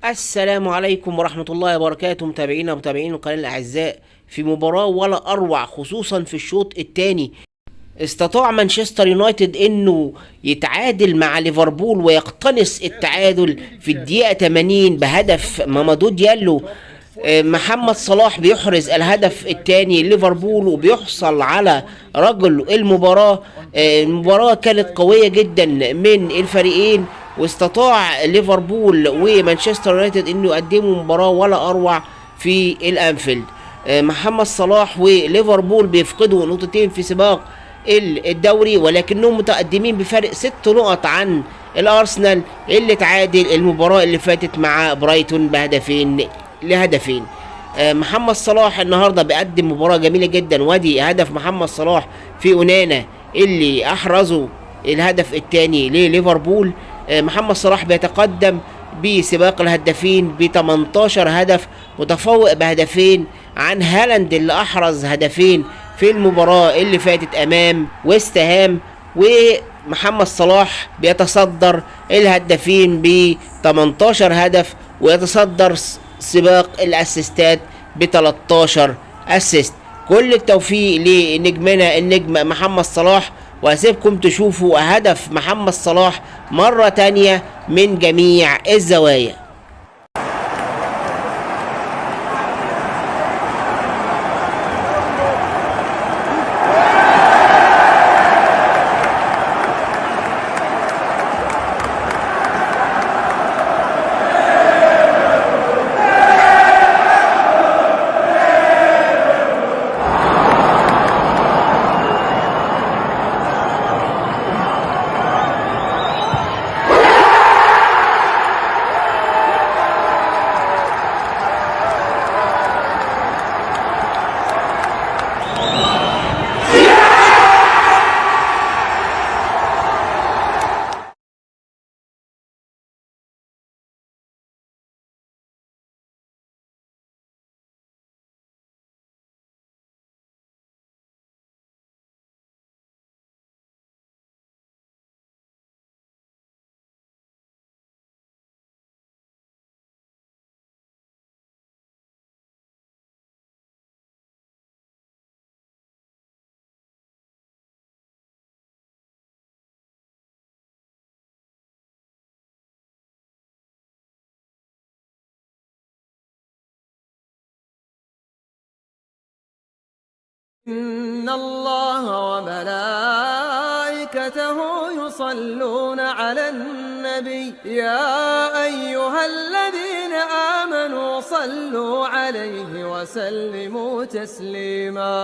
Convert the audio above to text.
السلام عليكم ورحمة الله وبركاته متابعينا ومتابعين القناة الأعزاء. في مباراة ولا أروع، خصوصا في الشوط الثاني، استطاع مانشستر يونايتد انه يتعادل مع ليفربول ويقتنص التعادل في الدقيقة 80 بهدف مامادو ديالو. محمد صلاح بيحرز الهدف الثاني ليفربول وبيحصل على رجل المباراة. المباراة كانت قوية جدا من الفريقين، واستطاع ليفربول ومانشستر يونايتد انه يقدموا مباراة ولا اروع في الانفيلد. محمد صلاح وليفربول بيفقدوا نقطتين في سباق الدوري، ولكنهم متقدمين بفرق 6 نقط عن الارسنال اللي تعادل المباراة اللي فاتت مع برايتون بهدفين لهدفين. محمد صلاح النهارده بيقدم مباراة جميلة جدا، وادي هدف محمد صلاح في اونانا اللي احرزه الهدف الثاني لليفربول. محمد صلاح بيتقدم بسباق الهدافين ب 18 هدف، متفوق بهدفين عن هالاند اللي احرز هدفين في المباراة اللي فاتت امام ويست هام. ومحمد صلاح بيتصدر الهدافين ب 18 هدف، ويتصدر سباق الاسيستات ب 13 assist. كل التوفيق لنجمنا النجم محمد صلاح، وهسيبكم تشوفوا هدف محمد صلاح مرة تانية من جميع الزوايا. إن الله وملائكته يصلون على النبي يا أيها الذين آمنوا صلوا عليه وسلموا تسليما.